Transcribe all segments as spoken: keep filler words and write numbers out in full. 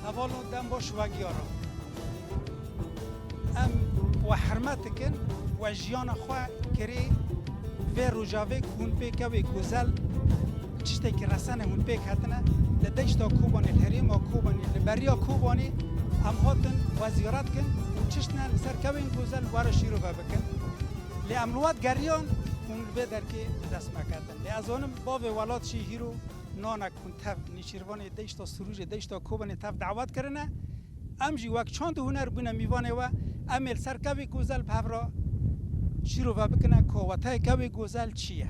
Hevalno, dem baş we giyaran. Em we hurmet dikin, we jiyana xwe kirê vê rojavê ku hûn pê kewê gozel tiştekî resene hûn pêk hatine. Li deşta Kobanê, li herêma Kobanê, li beriya Kobanê em hatin we ziyaret kin û tiştine li ser kewên gozel we re şîrove bikin. Lê em li we digeriyan hûn li vê derkê bi dest me ketin. Lê ez zanim bavê welat jî hîro nanek hûn tev nêçîrvanê deşta Sirûcê, deşta Kobanê tev dawet kirine. Em jî wek çand û huner bûne mîvanê we. Em ê li ser kewê gozel bi hev re şîrove bikine ku wateyê kewê gozel çi ye.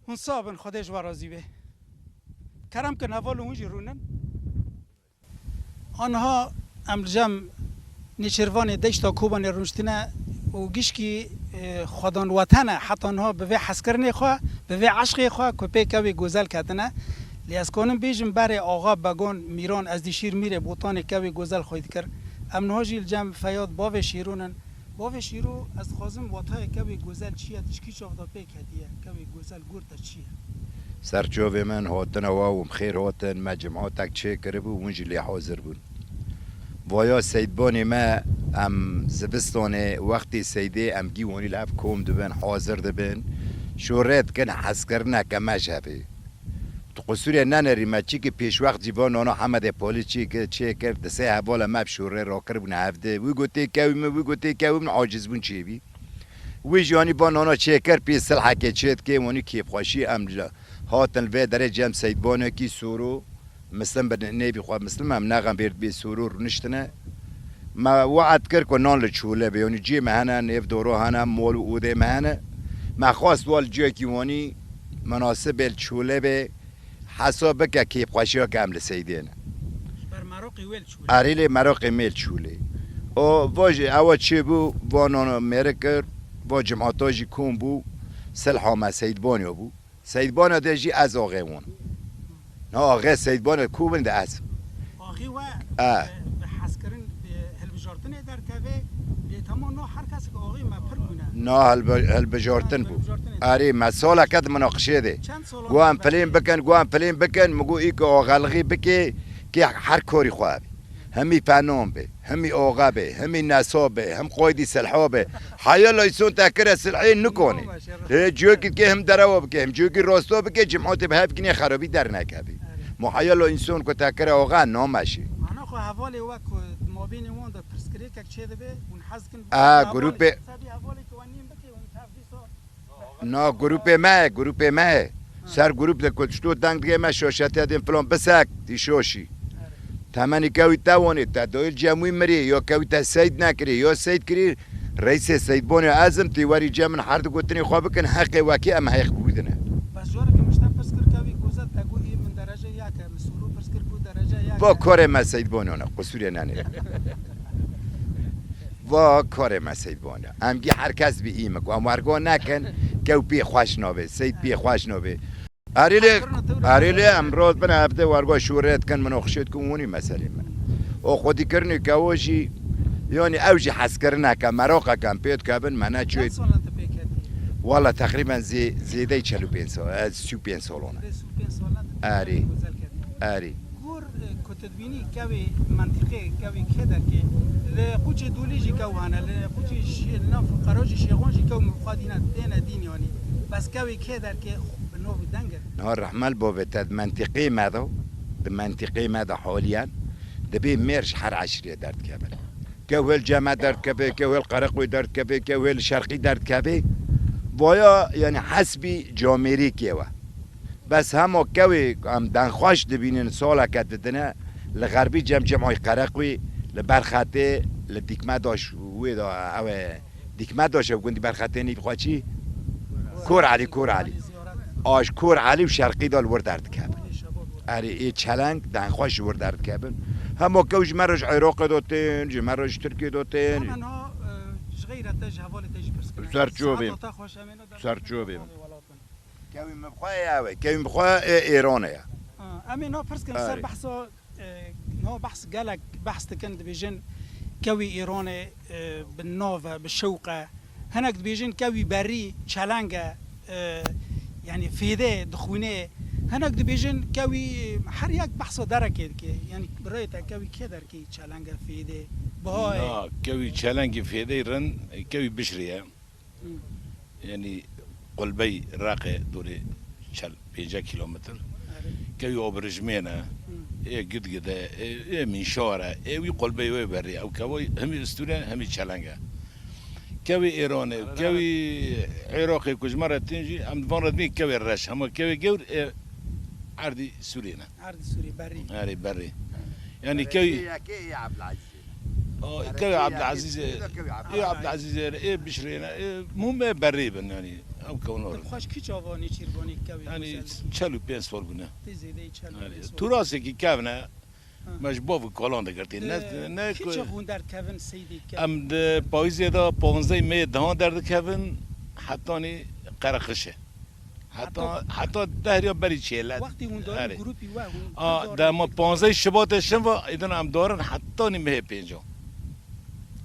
Hûn sax bin, Xwedê ji we razî be. Kerem kin, hevalno, hûn jî rûnin. Aniha em li cem nêçîrvanê deşta Kobanê rûniştine û gişkî, e, xwedan wetene heta niha bi vê hezkirinê xwe, bi vê eşqê xwe ku pê kewê gozel ketine. Lê ez kanim bêjim berê axa Begon Mîran, Ezdîşîr Mîrê Botanê kewê gozel xwey dikir. Em niha jî li cem Feyad bavê Şîrûn in. Bavê Şîrû, ez dixwazim watayê kewê gozel çi ye, tu ji kî çax de pêk hetiye, kewê gozel gor te çi ye? Ser çavê min hatine we û bi xêr hatin, me cematek çêkiribû, hûn jî lê hazir bûn. Vaya Seydbanê me, em zivistanê wextê Seydê em gîwanî li hev kom dibin, hazir dibin, şûrê dikin, hezkirineke me ji hevê. Tu qisûrê nenerî me, çîkî pêşwext jî va nana Hemedê Polî çêkir, çêkir, di sê hevala me bi şûrê rakiribûne hevdê. Wî got têkewî min, wî got têkewî min, aciz bûn çêbî. Wî jî anî va nana çêkir, pê silhekê çêdikê, wanî kêfxweşî em li, hatin li vê derê cem Seydbanekî Soro, Mislim bi nêvî xwe Mislim, em nexem bêr bê Soro rûniştine. Me we'd kir ku nan li çole be, yanî ciyê me hene, nêv doro hene, mol û odê me hene. Me xwest wa li ciyekî wanî munasib bê li çole be, hesab bike kêfxweşiya ke em li Seydê ne. Ji ber meraqê wê li çole. Erê lê meraqê me li çole. O, va jî ewa çêbû, va nana mêrik kir, va cimata jî kom bû, silha me Seydbaniya bû. Seydbana de jî ez axê wan. Na axê Seydbana ku bin de ez. Axî we, e, bi hezkirin, bi hilbijartinê derkeve, lê tema no her kesek axî me pir bûne. Na hilbi-, hilbijartin bû. Hilbijartinê. Erê, me saleke di minaqişê de. Çend sala Guan me filên bikin, guan filên bikin, min got î ku axelixî bike, kê her karî xwe be. Hemî fenon be, hemî axe be, hemî nesa be, hem qaydî silha be. Heya la îson te kire silhê nikonê. Lê ciyokî dike hem derewa bike, hem ciyokî rasta bike, cemaatê bi hev kinê xerabî dernekevê. Mo heya la înson ku te kire axe nameşê. Mana xwe hevalê we ku mabênê wan de pirsgirêkek çêdibe, hûn hez dikin. A, hevalê, grûpê sebî hevalê ku we nîn bike, hûn tev dîsa Na grûpê me, grûpê me. Ser grûp de ku tişto deng dike me şaşetiya dên filan bisek, tî şoşî. Temenî kewî te wanê, te doyil cem wî mirî, yo kewî te seyd nekirî, yo seyd kirî, reîsê seydbonê ez im, tî werî cem min her di gotinê xwe bikin, heqê wekî em heq bûdine. Bes carekê min ji te pirs kir, kewî gozel te got, ê min derece yek e, min solo pirs kir, got derece yek e. Va korê me seydbonê ne, qusûrê nenê. Va karê me Seydbonê. Em gî her kes bi î min ku em wergo nekin, kew pê xweş nabê, Seyd pê xweş nabê. Erê lê, erê lê em roz bin hevde wergo şûrê dikin, min o xişê dikin, hûnî meselê me. O xwedîkirinê kewo jî, yanî ew jî hezkirineke, meraqeke em pê dikevin, me neçûyê. Çend salan tu pê ketî? Wala teqrîben zê-, zêdeyî çel û pênc sal, ez sî û pênc salon e. Zêdeyî sî û pênc salan tu pê Erê. Gozel ketî. Erê. Gor, e, ku tu dibînî kewê mentîqê, kewê kê derkê, li quçê Dolî jî kew hene, li quçê şê-, li nav Qeracî Şêxon jî kew min bi xwe dîne, têne dîn yanî. Bes kewê kê derkê bi nav û deng e. Niha rehmel bavê te di mentîqê me de, di mentîqê me de haliyen, dibê mêr ji her eşîrê derdikevin. Kew hêl cem me derdikeve, kew hêl Qereqoyê derdikeve, kew hêl şerqî derdikeve. Vaya, yanî hesbî camêrîkê we. Bes hema kewê em denxweş dibînin saleke didine li xerbî cem cemay Qereqwî li ber xetê li Dîkmedaş wê de ew e Dîkmedaş ew gundî ber xetê nî xwe çî? Kor Elî, Kor Elî. A ji Kor Elî û şerqî de li wir derdikevin. Erê ê çeleng denxweş ji wir derdikevin. Hema kew ji me re ji Iraqê de tên, ji me re ji Tirkiyê de tên. Hemen ha, e, ji xeyra te ji hevalê te jî pirs kirin. Ser çavê. Saeta te xweş, em ê ne Ser çavê. Kewî min bi xwe ye ew e. Kewî min bi xwe ê Êranê ye. Ha, em ê niha pirs kirin ser Erê. behsa, e, niha behs gelek behs dikin, dibêjin kewî Êranê, e, bi nav e, bi şewq e. Hinek dibêjin kewî berî çeleng e, e, yanî fêdê dixwînê. Hinek dibêjin kewî her yek behsa derekê dike. Yanî birayê te kewî kê derkê çelenge fêdê, bihayê. Na, kewî çelengê fêdê rin, kewî bişrê ye. Hı. Yanî qulbey Reqê dorê çel pênceh kilometr. Erê. Kewî Obrijmên e, Hı. ê Gidgid e, ê, ê Mînşar e, ê wî qulbey wê berê. Ew kewa hemî ustûre, hemî çeleng e. Kewê Êranê, kewê Iraqê ku ji me re tên jî, em di van re dibên kewê reş. Hema kewê gewr ê erdî Sûrê ne. Erdî Sûrê berî. Erê berî. Yanî kewê yekê ê Abdulazîzê. O, kewê Abdulazîzê, ê Abdulazîzê, ê Bişrê ne, ê mûm ê berî bin yanî. Ew kewno rin. Xweş kî çava nêçîrvanî kewê Yanî çel û pênc sal bûne. Tê zêdeyî çel û pênc sal. Yanî tûrasekî kevne, Ha. Me ji bav û kalan digirtî. Ne, ne Kî ku çax hûn derdikevin Seydê kevin? Em di payîzê de panzdeh meyê dehan derdikevin, hetanî qereqişê. Heta, Heta heta dehriya berî çêlet. Wextî hûn darin Erê. Grûpî we hûn A, hûn darin de me panzdeh Şubatê şin va, êdin em darin hetanî mehê pêncan.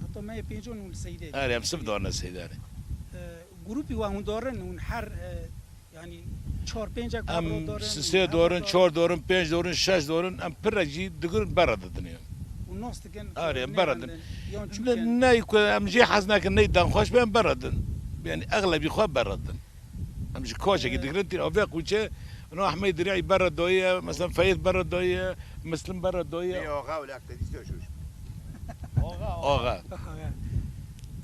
Heta mehê pêncan hûn li Seydê. Erê, em sib darine Seydê, erê. E, grûpî we hûn darin, hûn her, e, Yanî çar pêncek Em avro dorin, sisê her dorin, dorin. Çar dorin, pênc dorin, şeş dorin, em pirek jî digirin bere didinê. Û nas dikin, Arê, em bere din. Yan çû Ne, dikin. Ney ku em jê hez nekin, ney dem xweş be, em bere din. Yanî exlebî xwe bere din. Em ji kaşekî Evet. digirin tîr, avê qûçe, no Ehmey Dirî bere doye, mesela Feyîz bere doye, Mislim bere doye. Ê, axa û lek te dîsa şûş. Axa. Axa.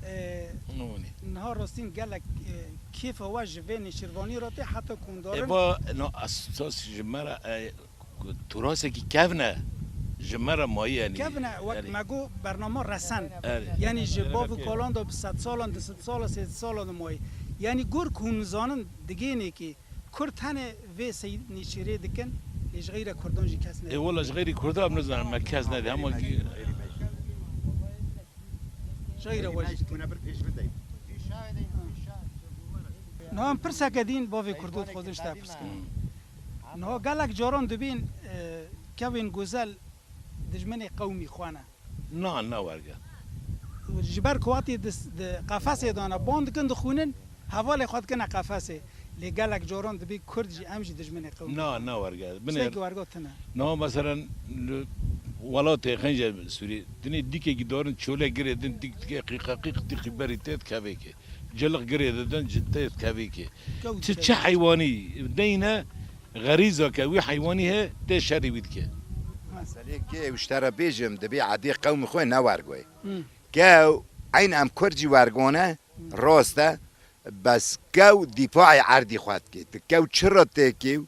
Ee, Nûnî. Niha rastîn gelek, e, kêfa we ji vê nêçîrvanî re tê heta kundarin. Ê, va, no, esas ji me re, e, turasekî kevn e. Ji me re mayî, yanî, Kevn e, wek yanî. Me got, bernama resen. Evet. Yanî ji Evet. bav û kalan de bi sed salan, du sed sala, sê sed sala de mayî. Yanî gor ku hûn zanin digênê ki Kurd tenê vê sey nêçîrê dikin, lê ji xeyra Kurdan jî kes nedî. Ê, wela ji xeyrî Kurdan em nizanin, me kes nedî, hema ki Ji xeyra we jî dikin. Niha em pirseke dîn bavê Kurdo dixwazin ji te pirs kirin. Hmm. Niha gelek caran dibîn, e, kevên gozel dijminê qewmî xwe ne. Na, na werge. Ji ber ku wextî di, di qefesê de ne, ban dikin dixwînin, hevalê xwe dikine qefesê. Lê gelek caran dibî Kurd jî, em jî dijminê qewmî. Na, na werge. Binê Ştêkî wergo tune. Niha meselen li welatê xence Sûrî, dinê dîkekî darin çolê girê din dîk dike qîqe qîq dîqî berî tê dikevê ke. Cilik girê didin, ci tê dikevê ke. Kew Çi, dikevê. Çi heywanî deyne, Xerîza ke wî heywanî he, tê şerî wî dike. Meselê kê ew ji te re bêjim, dibê edê qewmî xwe ne wergoyê. Hmm. Kew, eyn em Kurd jî wergone, Hmm. rast e, bes kew dîfaê erdî xwe dike. Tu kew çi re têkî û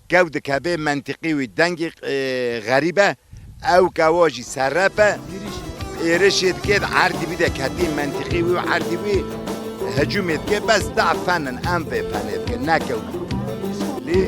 kew dikevê mentiqî wî dengê, e, xerîb e, Ew kewa jî serrep e, êrişê dike, erdî wî de ketî mentiqî wî û erdî wî hicûmê dike, bes da fenin, em vê fenê dikin, ne kew. Lê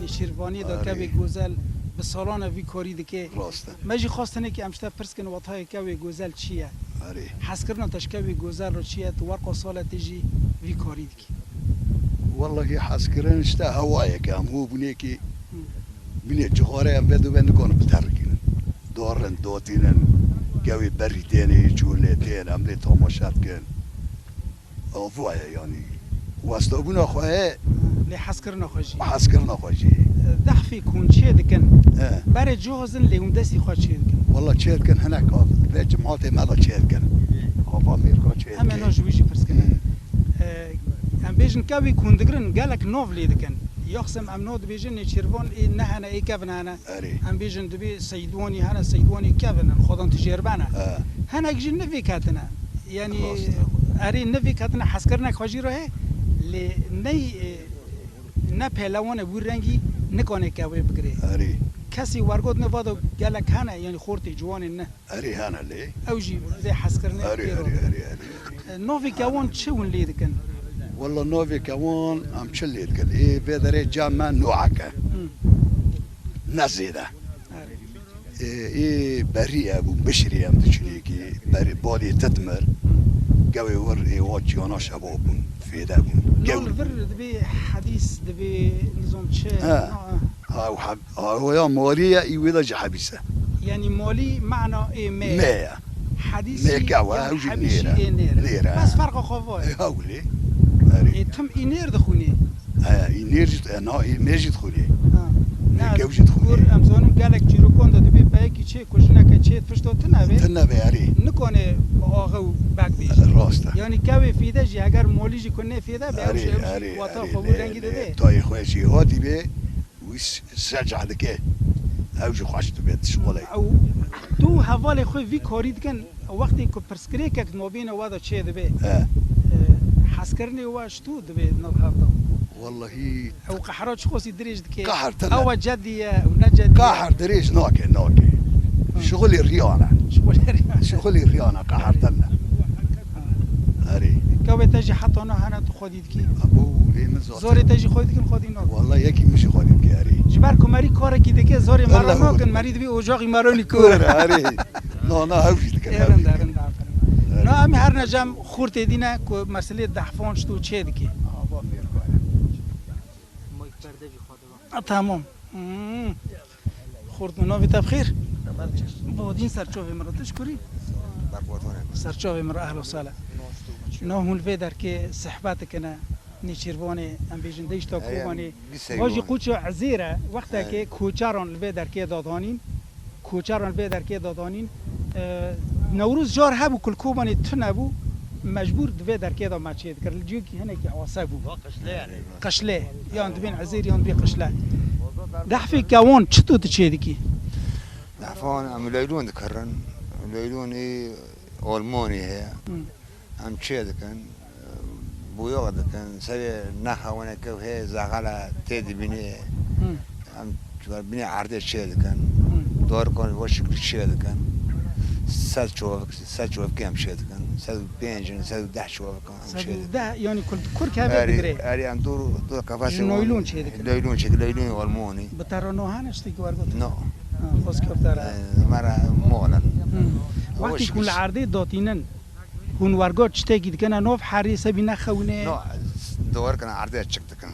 Şîrvanî de Arê. Kevê Gozel bi salan e vî karî dike. Rast e. Me jî xwest hinekî em ji te pirs kin, watayê Kevê Gozel çi ye? Arê. Hezkirina te ji Kevê Gozel re çi ye? Tu werqa sale tê jî vî karî dikî. Wellahî hezkirin işte hewayeke em hû bûnekî Hı. binê cixare em vê dû ve nikarin biterikînin. Dorin, dotînin, gewê berî tênê, çûlê tên, em lê tamaşe dikin. Ev waye yanî. Westabûna xwe ye. Lê hezkirina xwe jî. Hezkirina xwe jî. Dehfê ku hûn çê dikin. He. Berê cihazin lê hûn destî xwe çê dikin. Walla çê dikin hinek av. Vê cimatê me de çê dikin. Ava Mêrka çê dikin. Em ê no ji wî jî pirs kirin. He. Em bêjin kevî ku hûn digirin gelek nav lê dikin. Yaxsem em no dibêjin nêçîrvan ê nehene ê kevin hene. Erê. Em bêjin dibê Seydwanî hene, Seydwanî kevin in, xwedan tijêr bene. He. Hinek jî nivê ketine. Yanî Rast e. Erê nivê ketine hezkirine xwe jî re hê, lê ney, e, ne pehlewan e wî rengî nikane kevê bigirê. Erê. Kesî wergot ne vado gelek hene, yanî xortê ciwanên ne. Erê hene lê. Ew jî vê hezkirinê Erê, pê erê, re. Erê, erê. E, novê kewan çi hûn lê dikin? Walla novê kewan em çi lê dikin? Ê vê derê cem me noek e. Hı. Ne zêde. Erê. Ê, ê berî e bû, bişirî em diçinê ki, berî balê Titmir, gewê wir ê wa ciyana şeba bûn, fêde bûn. Gew- Li vir dibê hedîs, dibê nizam çi, Ha. na, ha. Ha, û heb-, ha, o ya malî ye, î wê de jî hebîs e. Yanî malî mana ê me. Me ye. Hedîsî Me gew e, yan ew jî hebîsî nêr e. Ê nêr e. Nêr e. Bes ferqa xwe va ye. Ê, hewlê. Erê. Ê, tim î nêr dixwînê. He, î nêr jî, e, na, î me jî dixwînê. Ha. Me gew jî dixwînê. Kur em zanin gelek çîrokan de dibê peyekî çê ku jineke çê tişto tune be. Tune be, erê. Nikane axe û beg bêje. Rast e. Yanî kewê fêde jî heger malî jî ku ne fêde be, ew jî, ew jî wata xwe bû rengî dide. Tayê xwe jî hatî be, wî s-, seceh dike. Ew jî xweş dibe, tişkolê. Ew du hevalê xwe vî karî dikin. Wextê ku pirsgirêkek navbîna we de çê dibe, He. e, hezkirinê we ji tu dibe nav hev de. Wellahî. Ew qehra çiqasî dirêj dike. Qehir tune. Ew we cedî ye û ne cedî ye. Qehir dirêj nake, nake. Hı. Şixulê riyan e. Şixulê riyan. Şixulê riyan e, qehir tune. Erê. Kewê te jî heta niha hene tu xwedî dikî? Abo, ê min zaten. Zorê te jî xwedî dikin, xwedî nakin. Wellahî yekî min jî xwedî dike, erê. Ji ber ku merî karekî dike, zorê me re nakin, merî dibê ocaxî me re nî kor e. Erê. Na, na, ew jî dikin, ew jî dikin. Erinda, erinda, aferin. Erê. Na, em her ne cem xurtê dîne ku meselê dehfan ji tu çê dike. Ava fêr kare. Ha, tamam. Hmm. Xurt min, navê te bi xêr? Bodîn, serçavê min re, tu ji kurî? Serçavê min re, ehlo sala. Na hûn li vê derkê sehbet dikine, nêçîrvanê, em bêjin, deyşta Kobanê. Vajî Qûça Ezêr e, wextekê koçeran li vê derkê dadanîn, koçeran li vê derkê dadanîn. E, Newroz car hebû ku li Kobanê tune bû, mecbûr di vê derkê de me çê dikir. Li ciyekî hinekî ase bû. Qişlê, yan dibên Ezêr yan dibê Qişle. Dehfê kewan çi tu tu çê dikî? Dehfan em leylûn dikirin. Leylûnî olmonî heye. Hı. Em çê dikin. Boyax dikin. Serê nexewine kew heye zexele tê dibînê. Hı. Em binê erdê çê dikin. Hı. Dorikan weşik çê dikin. Sed çovik, sed çovik em çê dikin. Sed û pênc in, sed û deh çovik. Sed û deh, yanî kur, kur keve digre. Erê, em dor, dor qefesê. Ji noylon çê dikin. Noylon çê, noylon olmonî. Bi te re no hene tiştekî wergot? No. Ha, xwezkefte re. Ee, me re mol in. Hı. Wextî ku li erdê datînin, hûn wergot tiştekî dikene nav herê sebî nexewine? No, dor kine erdê çik dikin.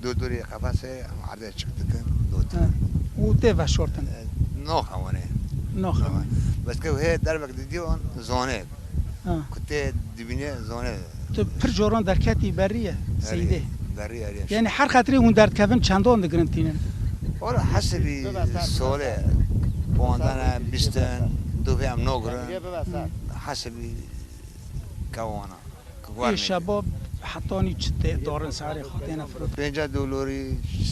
Dor dorê qefesê em erdê çik dikin, dotin. Ha. Û tê veşortin? Ee, no xewine. No xewine. Bes ke hê dervek didiyon zone. Ha. Ku tê dibîne zone. Tu pir coran derketî berî ye, Erê, Seyîdê. Berî, erê. Yanî her xetirê hûn derdikevin çendan digirin tînin? Wala hesibî solê, ponzdeh ne, bîst in, dûvê em nogirin. Hesibî kewana. Ê şebab hetanî çi tê darin serê xwe têne firotin? Pênceh dolorî,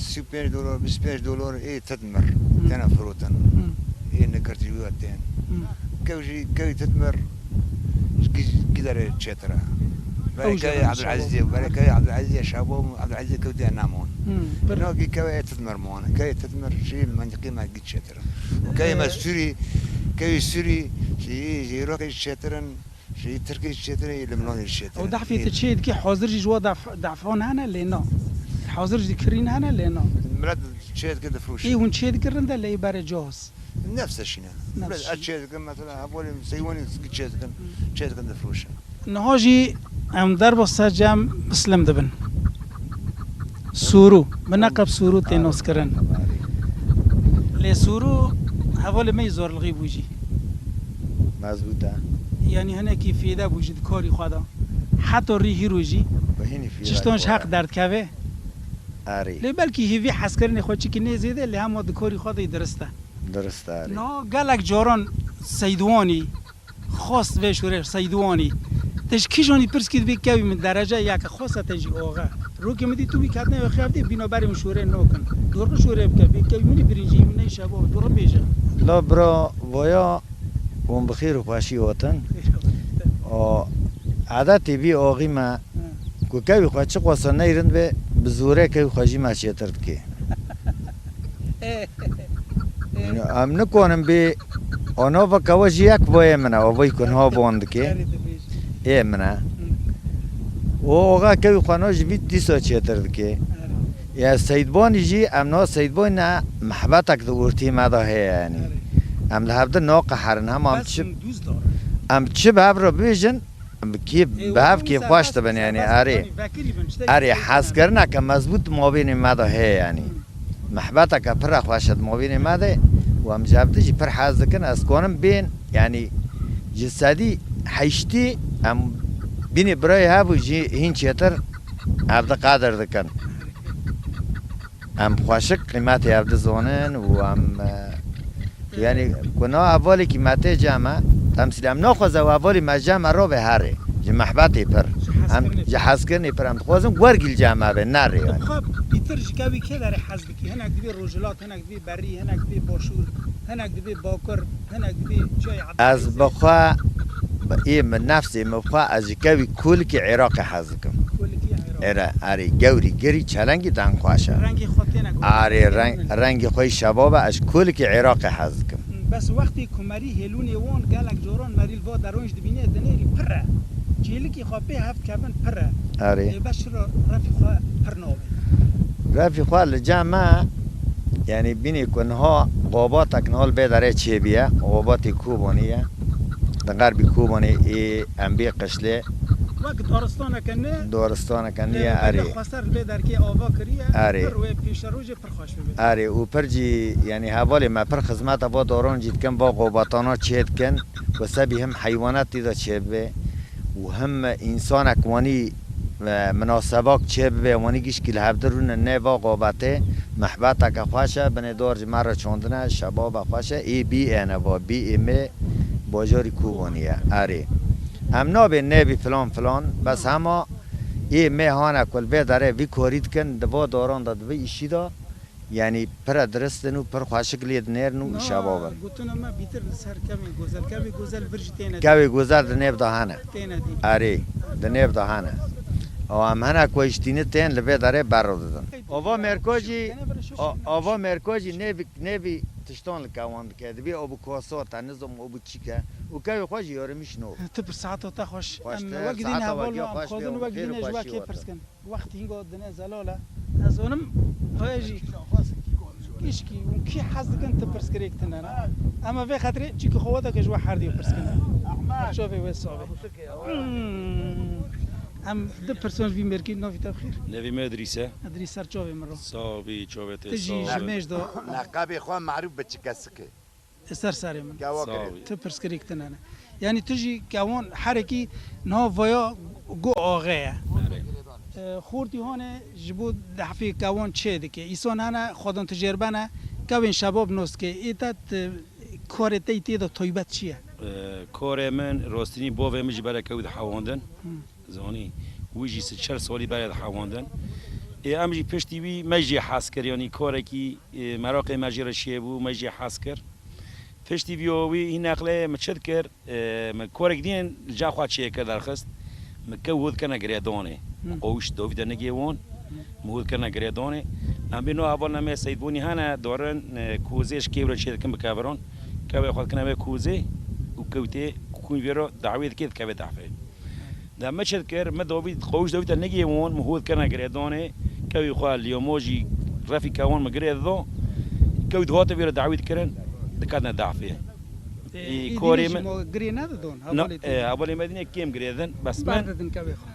sî û pênc dolor, bîst û pênc dolor ê Titmir têne firotin. Hı. Ê nigirtî wî tên. Hı. Kew jî, kewî Titmir ji kî, kî derê çêtir e. Berê kewê Ebdulezîzê, berê kewê Ebdulezîzê şebab û Ebdulezîzê kewtê nemon. Hı. Nakî kewê ê Titmir mon. Kewê Titmir jî mentiqê me gî çêtir e. Û kewê me Sûrî, kewê Sûrî jî, jî Iraqê jî çêtir in. Ji Tirkiyê çêtir e, li Milanê çêtir e. Ew dehfê tu çê dikî, hazir jî ji wa def-, defan hene lê na. Hazir jî kirîn hene lê na. Milet çê dike difroşe. Ê hûn çê dikirin de lê berê caz. Nefse şîne. Nefse şîne. Ez çê dikim, mesela, hevalê Seywanê çê dikin, çê dikin difroşe. Niha jî em derbas ser cem Bislim dibin. Sûrû, bi neqeb Sûrû tê naskirin. Lê Sûrû hevalê me yî zorlixî bû jî. Mezbût e. Yanî hinekî fêde bû jî di karî xwe de. Heta rî hîro jî. Bi hinî fêde çiştan ji heq derdikeve. Erê. Lê belkî hêvî hezkirinê xwe çikî nê zêde, lê hema di karî xwe de yî dirist e. Dirist e, erê. Niha gelek caran Seydwanî, Xwest vê şûrê Seydwanî. Te ji kîjanî pirs kir bê kevî min derece yek, xwest te jî oxe. Rokê min dî tu wî ketine wê xev dê bîna berê min şûrê nokin. Dor min şûrê bike, bê kevî min birincî min neyşe bo, dor bêje. La bira, vaya hûn bi xêr û xweşî hatin. O, edetê bî axî me, ku kevî xwe çi xwesta neyrind be, bi zorê kevî xwe jî me çêtir dike. Em nikonin bê, anava kewa jî yek vayê min e, avayî ku niha van dike. Ê min e. O oxa kewî xwe na ji vî dîsa çêtir dike. Ya Seydbonî jî, em no Seydbonî ne, mihbetek di ortî me de heye, yanî. Em li hevdin noqeherin, hema em çi, em çi bi hev re bibêjin, kê, bi hev kêfxweş dibin, yanî, erê. Erê, hezkirineke mezbût di mabênê me de heye, yanî. Mihbeteke pir xweş e di mabênê me de û em ji hevdin jî pir hez dikin. Ez dikanim bên, yanî ji sedî heştî em bînî birayê hev û jî hîn çêtir hevdi qedir dikin. Em xweşik qîmetê hevdi zonin û em, e, yanî ku na hevalekî me tê cem e, temsîl em naxwaze û hevalî me cem e ro vê herê. Ji mehbetê pir. Em ji hezkirinê pir em dixwazin wergî li cem me bê, nerê yanî. Xwe pîtir ji kevî kê derê hez dikî? Hinek dibê rojhilat, hinek dibê berî, hinek dibê başûr, hinek dibê bakur, hinek dibê çiyayê Ebdulê. Ez bi xwe, ê min nefsê min bi xwe ez ji kevî kolikê Iraqê hez dikim. Kolikê Iraqê. Ere, erê, gewrî, girî, çelengî deng xweş e. Rengê xwe têne ku. Erê, reng, rengê xwe yî şebab e, ez ji kolikê Iraqê hez dikim. Bes wextê ku merî hêlûnê wan gelek caran merî li va deran jî dibîne, dinêrî pir e. Çêlikê xwe pê hev dikevin pir e. Erê. Ê bes çira refî xwe pir nabe? Refî xwe li cem me, yanî bînî ku niha xabatek niha li vê derê çêbûye, xabatê Kobanî ye. Di xerbî Kobanî ê em bê Qişlê. Wek daristaneke ne. Daristaneke ne ye, erê. Xweser li vê derkê ava kiriye. Erê. Pir wê pêşerojê pir xweş bibe. Erê, û pir jî, yanî hevalê me pir xizmeta va daran jî dikin, va xabatana çê dikin, ku sebî him heywanat tê de çêbibe û him însanek wanî, e, minasebak çêbibe, wanî gişkî li hevdi rûne nê va xabatê, mehbeteke xweş e, binê dar ji me re çandine, şebaba xweş e, ê bî êne va, bî ê me bajarî Kobanî ye, erê. Em nabê nebî filan filan, bes hema ê me hane ku li vê derê vî karî dikin, di va daran de, di vî îşî de, Yanî pire dirist in û pir xweşik lê dinêrin û şebab in. Gotina me bîtir li ser kevê gozel. Kevê gozel vir jî têne dî. Kevê gozel di nêv de hene. Têne dî. Erê, di nêv de hene. Ew em hene ku hiştînî tên li vê derê berro didin. Ava Mêrko jî, a-, ava Mêrko jî nêvî, nêvî tiştan li kewan dike. Dibê ew bi koso te, nizam ew bi çîke. Û kevê xwe jî yorimîş no. Tu pir saeta te xweş. Xweş te, saeta we giya xweş be, em xêr û xweşî we te. Wextî hingo dinê zelal e. Ez zonim, heye jî gişkî û kî hez dikin ti pirsgirêk tine ne. Ema vê xetirê çîkî xewateke ji we herdî pirs kine. Çavê wê savê. Hmm. Em di pirsan ji vî mêrkî, navî te bi xêr? Nevî me Idrîs e. Idrîs, ser çavê min re. Sax bî, çavê te sax be. Ti jî ji mêj de. Neqebê xwe merûf bi çikesik e. Ser serê min. Kewa kirê. Sax bî. Tu pirsgirêk tine ne. Yanî tu jî kewan herekî niha vaya gu axê ye. Erê. E, xortî hane ji bo dehfê kewan çê dike. Îsan hene xwedan tijêr bene, kewên şebab nas dike. Ê te, tu, karê te yî tê de taybet çi ye? E, karê min rastînî bavê min jî bere kew dihewandin. Hı. Zanî, wî jî si çar salî berê dihewandin. Ê, em jî piştî wî me jî hez kir, yanî karekî, ê, meraqê me jê re çêbû, me jî hez kir. Piştî vî wî hîn neqlê min çi dikir, ê, min karek dîn li ca xwe çêkir derxist. Min kew hû dikirine girêdanê. Hı. Qawîş davî de nigê wan, hı, min hû dikirine girêdanê. Em bê no hevalina me Seydbonî hene, darin, ê, kozê ji kêw re çê dikin bi keviran. Kevê xwe dikine wê kozê û kewtê kûn vê re dawê dikê dikeve dehfê. De min çi dikir, min davî, qawîş davî te negihê wan, min hû dikirine girêdanê, kewî xwe liyamo jî refî kewan min girê dido, kewî dihate vê re dawî dikirin, diketine dehfê. Ê, ê, korê min girê nedidon, na, hevalê te? Ê, hevalê me dîne kêm girê didin, bes min berdidin kewê xwe.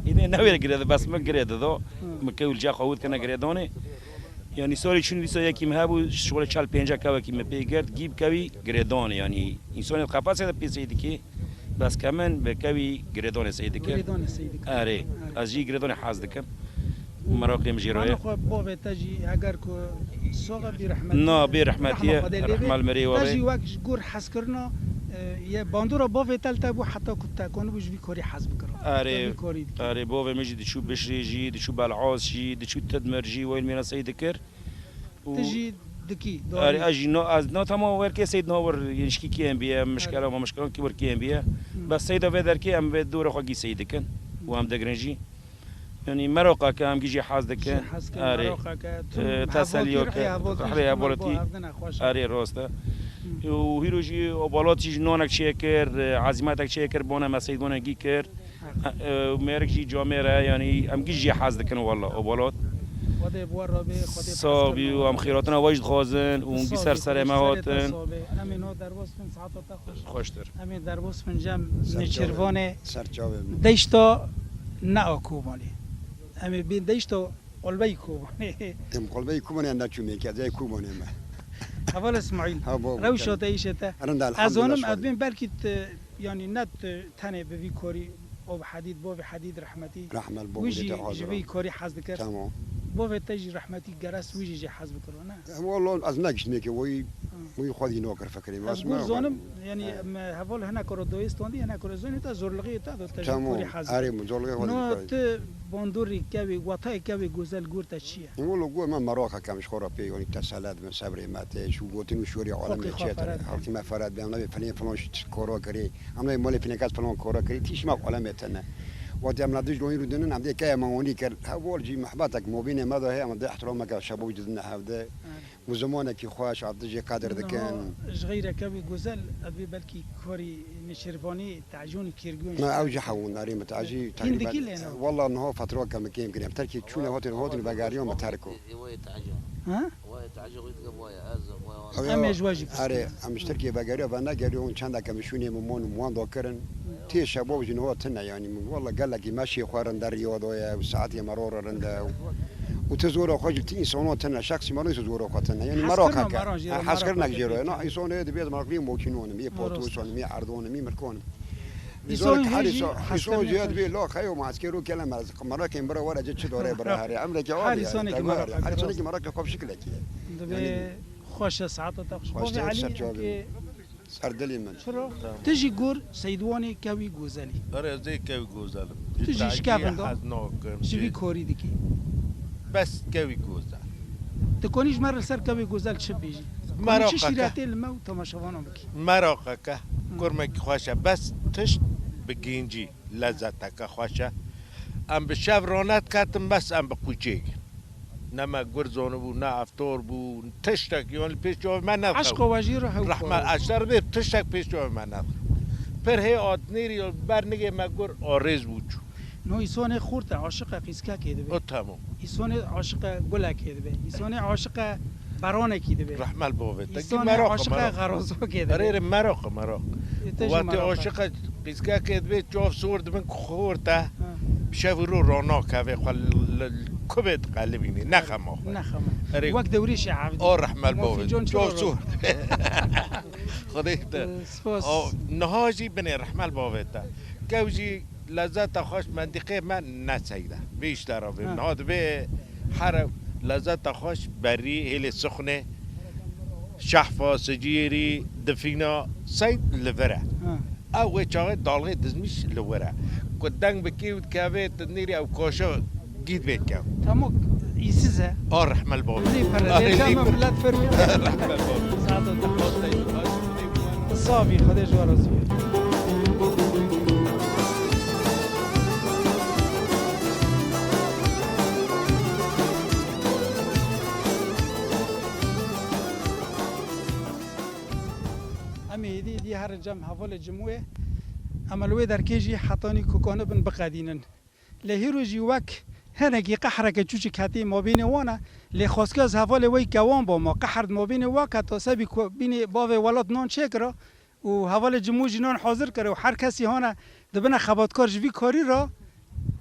Îdê ne wê girê didin, bes min girê dido, hı, min kewî li ca xwe hû dikirine girêdanê. Yanî sorê çûn dîsa yekî min hebû, şixulê çel pênca kewekî min pê girt, gî bi kewî girêdanê, yanî însanê di qefesê de pê sey dikê. Bes ke min bi kewî girêdanê sey dikir. Girêdanê sey dikir. Erê. Erê. Ez jî girêdanê hez dikim. Meraqê min jê re ye. Xwe bavê te jî heger ku soxe bî rehmet. Na, bê rehmetî ye. Rehma Xwedê lê bê. Rehma li merê we bê. Te jî wek ji gor hezkirina, e, ye bandora bavê te li te bû heta ku te konibû ji vî korî hez bikira. Erê. Te vî korî dikir. Erê, bavê min jî diçû Bişrê jî, diçû Belaz jî, diçû Tidmir jî, wayl mêra sey dikir. Û tu jî dikî, erê, ez jî no, ez no, tamam, wer kê Seyd no, wer, yên şikî kêm biye, mişkela ma mişkelan kî wer kêm biye. Hı. Bes Seyda vê derkê em vê dora xwe gî Seyd dikin. Hı. Û em digirin jî. Yanî meroqa ke em gî jî hez dikin. Jî hez dikin, erê, meroqa ke, e, teselî yo ke, rihê hevaltî, erê, rast e. Hı. Û hîro jî obalat jî nonek çêkir, e, ezîmetek çêkir, bona me Seyd bona gî kir. E, e, mêrik jî camêr e, yanî em gî jî hez dikin walla, obalat. Xwedê bi we re be, Xwedê bi Sax bî û em xêratina we jî dixwazin û hûn bî ser serê me hatin. Em ê no derbas bin, saeta te xweş. Xweştir. Em ê derbas bin cem Nêçîrvanê. Ser çavê min. Deşta ne a Kobanê. Em ê bên deşta Qulbeyê Kobanê. Em Qulbeyê Kobanê ne çûmê ke, ez ê Kobanê me. Heval Îsmaîl. Ha, bo, bo, rewşa te, îşê te. Rind, ez zanim, elhamdülillah, ez bên belkî te, yanî ne te tenê bi vî korî, o bi Hedîd, bo bi Hedîd rehmetî. Rahmet bo, wî jî ji vî korî hez dikir. Tamam. Bo ve te jî rehmetî geres wî jî jê hez bikiro, ne? Em, wallah, ez negiştime ke, wî, wî xwedî nokir fikirê. Ez gur zanim, yanî, em, heval hinek ro doyê standî, hinek ro zonê te zorlixê te do te jî korî hez. Tamam. Erê, min zorlixê xwedî. No, te bandorê kevê, watayê kevê gozel gur te çi ye? Wilo gur me meraqek em ji xwe re pê, yanî teselet bin, sebrê me tê, şu gotin û şûrê alemê çêtir. Xelkî me feret be, em nabê filên filan koro kirê, em nabê malê filên kes filan koro kirê, tîş me alemê tine. Wextê em na dij loyîn rûdinin, em dê keye me wanî kir, heval jî mihbetek mobînê me de heye, em dê ihtirameke şebo jî didine hevde. Û zimanekî xweş, em dijî qedir dikin. Niha ji xeyreke wî gozel, ev ê belkî karî nêçîrvanî, tecûn û kêrgûn jî. Ma ew jî hewin, erê min tecî. Hîn dikî lê ne? Walla niha fetrake min kêm kirî. Em terkî çûne hatin, hatin vegeriyan min terko. Ha? Em ê ji we jî pirsînin. Erê, em ji Tirkiyê vegeriya venegeriya hûn çendeke min şûnê min mon û wan dakirin. Tê şebo jî niha tine, yanî min walla gelekî meşê xwe rind e, riya daye û saetê me ro re rind e û, û ti zora xwe jî ti însana tine, şexsî me ro zora xwe tine. Yanî meraqeke. Hezkirina me ro jî, ha, hezkirina me ro jî. Na, însana yê dibê ez meraqlî mokînonim, yê patosonim, yê erdonim, yê mirkonim. Îsonê hê jî, îsonê jî dibê la xeyo ma ez kê ro kelem ez meraqên bira were ci çi dore bira herê. Emreke her îsonekî meraqe. Her îsonekî meraqê xwe bi şikilekî ye. Dibê xweş e, saeta te xweş. Xweş, ser çavê min. Ser dilê min. Çiro? Tamam. Tu jî gur Seydwanê kewî gozelî. Erê, ez ê kewî gozelim. Tu jî ji kevin de hez nakim, ji vî korî dikî. Bes kewî gozel. Tu konî ji me re li ser kewê gozel çi bêjî? Konî çi şîretê li me û temaşevanan bikî? Meraqeke, kurmekî xweş e. Bes tişt bi gêncî, lezzeteke xweş e. Em bi şev rane diketin, bes em bi qûçê gin. Ne me gur zonibû, ne eftor bû, tiştek, yanî pêş çavê me nedixew. Eşqa we jî re hew. Rehmet, eşter bê, tiştek pêş çavê me nedixew. Pir hê at nêrî ber nigê me gur arêz bû çû. No îsonê xurt e, aşiqe qîzkekê dibe. O tamam. Îsonê aşiqe gulekê dibe. Îsonê aşiqe beranekî dibe. Rehmel bavê te. Îsonê aşiqe xerozokê dibe. Erê, erê, meraq, meraq. Wextê aşiqe qîzkekê dibe, çav sor dibin ku xort e. Ha. Bi şev û rû ranakeve xwe li, li, li kubê diqelibînê, ne xema xwe. Ne xema. Erê. Wek dewrîşê evdî. O rehmel bavê. Çav sor. Xwedê te. Spas. O, niha jî binê rehmel bavê te. Kew jî lezzeta xweş mendiqê me ne seyde. Vê îşte re vê. Ha. Niha divê here lezzeta xweş berî hêlê sixnê, şehfa, sicîrî, difîna seyd li vir e. Ha. Ew wê çaxê dalxê dizmîş li wir e. Ku deng bikê û dikevê tu nêrî ew kaşa gît bê kew. Tamok îsiz e. A rehmel bab. Lî pere. Arê, lê lî çama pere. Millet fermî. Rehmel bab. Saeta te xweş. Sabî, Xwedê ji we razî be. Em ê êdî, êdî herin cem hevalê Cimûyê. Em li wê derkê jî hetanî ku kanibin biqedînin. Lê hîro jî wek hinekî qehreke çûçik hetî mabînê wan e, lê xwezke ez hevalê wê kewan bama, qehr di mabînê wa keta sebî ku bînê bavê welat nan çêkira û hevalê Cimû jî nan hazir kir û her kesî hane dibine xebatkar ji vî karî re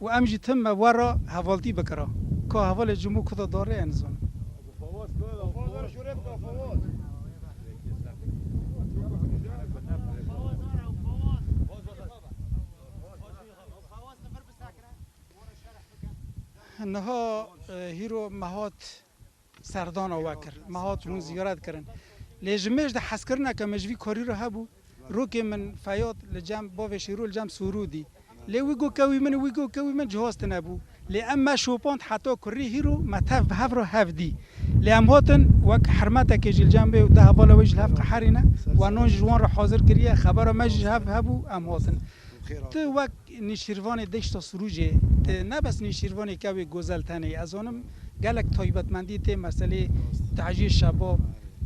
û em jî tim me we re hevaltî bikira. Ka hevalê Cimû kuta darê, ez nizanim. Niha, e, hîro me hat serdana we kir. Me hat hûn ziyaret kirin. Lê ji mêj de hezkirineke me ji vî karî re hebû. Rokê min Feyad li cem bavê Şêro li cem Sûrû dî. Lê wî got kewî min, wî got kewî min, cihaz tine bû. Lê em me şopand heta kurî hîro me tev bi hev re hev dî. Lê em hatin wek hermetekê jî li cem wê û du hevala wê jî li hev qeherîne. We nan jî ji wan re hazir kiriye. Xebera me jî ji hev hebû, em hatin. Tu wek nêçîrvanê deşta Sirûcê, tu ne bes nêçîrvanê kewê gozel tenê, ez zanim gelek taybetmendî tê, meselê tecî şebab,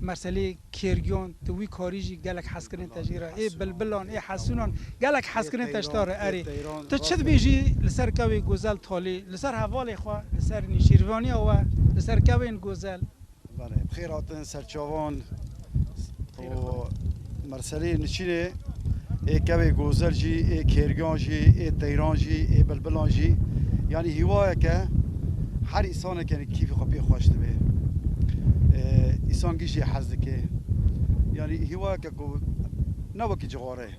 meselê kêrgiyan, tu wî karî jî gelek hezkirin te jî re. Ê bilbilan, ê hesûnan, gelek hezkirin te ji te re erê. Tu çi dibêjî li ser kewê gozel talê, li ser hevalê xwe, li ser nêçîrvaniya we? Li ser kevên gozel. Belê, bi xêr hatin serçavan û merselê niçînê ê kevê gozel jî, ê kêrgan jî, ê teyran jî, ê bilbilan jî. Yanî hîwayeke her îsaneke kîfê xwe pê xweş dibe. Ê, îsan gî jê hez dike. Yanî hîwayeke ku ne wekî cixare.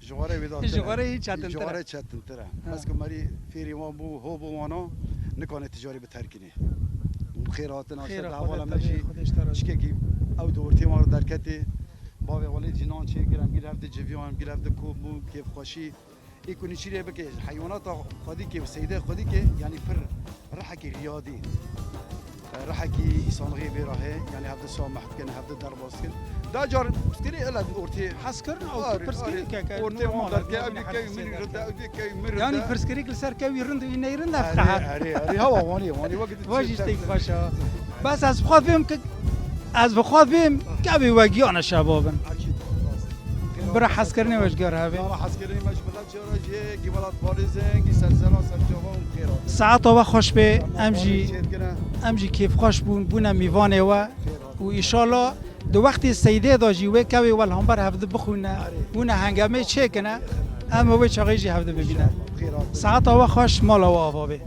Ji xwarê wê de Ji xwarê hî çetintir e. Ji xwarê çetintir e. Ha. Bes ku merî fêrî wan bû, ho bû wana, nikane ticarî bi terkinê. Bi xêr hatin, Xêr aşa hatin, hevala me jî çikekî ew di ortê wan re derketê. Bavê welê jî nan çê kir, em gî li hev di civiyan, em gî li hev di kop bûn, kêfxweşî. Ê ku nîçîrê bike, heywanata xwedî kê, seydê xwedî kê, yanî pir rihekî riyadî. Rihekî îsanxiyê vê re heye, yanî hevde sameh bikin, hevde derbas bikin. Da car pirsgirî ele ortê. Hezkirin ew Arê, pirsgirî arê. Ke, ke Ortê normal wan e, derke, normal ev e, kevî min hesasiyet rinde, e. Ev kevî min rinde. Yanî pirsgirîk li ser kevî rind û îney rind ev Erê, qehet. Erê, erê. Hewa wanî, wanî wekî Vaj jî têk baş e. Bes ez bi xwe vêm ki, ez bi xwe vêm kevî wegiyane şebab in. Bira hezkirinê we ji gor hevê. Bira hezkirinê me ji Çara jê gî welat parêzin, gî sersera serçava û xêr hatin. Saeta we xweş be, em jî, Parêz çêdikine. Em jî kêfxweş bûn, bûne mîvanê we û îşallah di wextê seydê de jî wê kevê we li hember hevdi bixwîne, bûne hengemê çêkine, em ê wê çaxê jî hevdi bibîne. Xêr hatin. Saeta we xweş, mala we ava be.